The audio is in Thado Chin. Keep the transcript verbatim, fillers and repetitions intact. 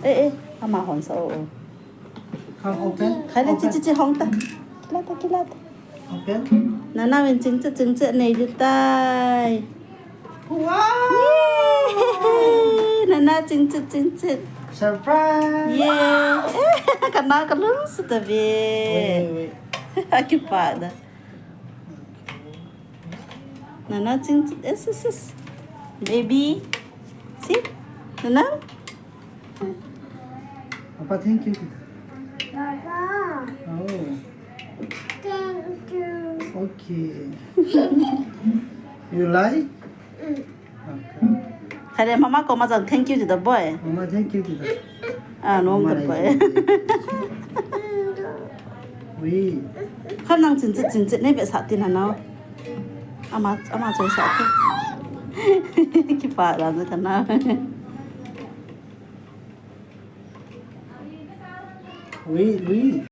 Eh, eh, ama hon sa o. Come open. Khai le, chi, chi, chi, hong ta. Kila ta, kila ta. Open. Nana vin ching chi, ching chi nei di tai. Wow! Yay! Nana ching chi, ching chi. Surprise! Yay! Kana kalung su ta ve. Wait, wait, wait. Akipa da. Nana ching chi, yes, yes, yes. Baby. See? Nana? Papa, thank you. Papa, oh, thank you. Okay. You like? Mm. Okay. Khai le, mama koma jong thank you ti da boy. Mama, thank you ti da. Ah, no, mama, da boy. Ui. Kha nang ching chi, ching chi nei ve sa ti na no. Ama, ama choi sa ti. Kipa la na kana. Ui, ui.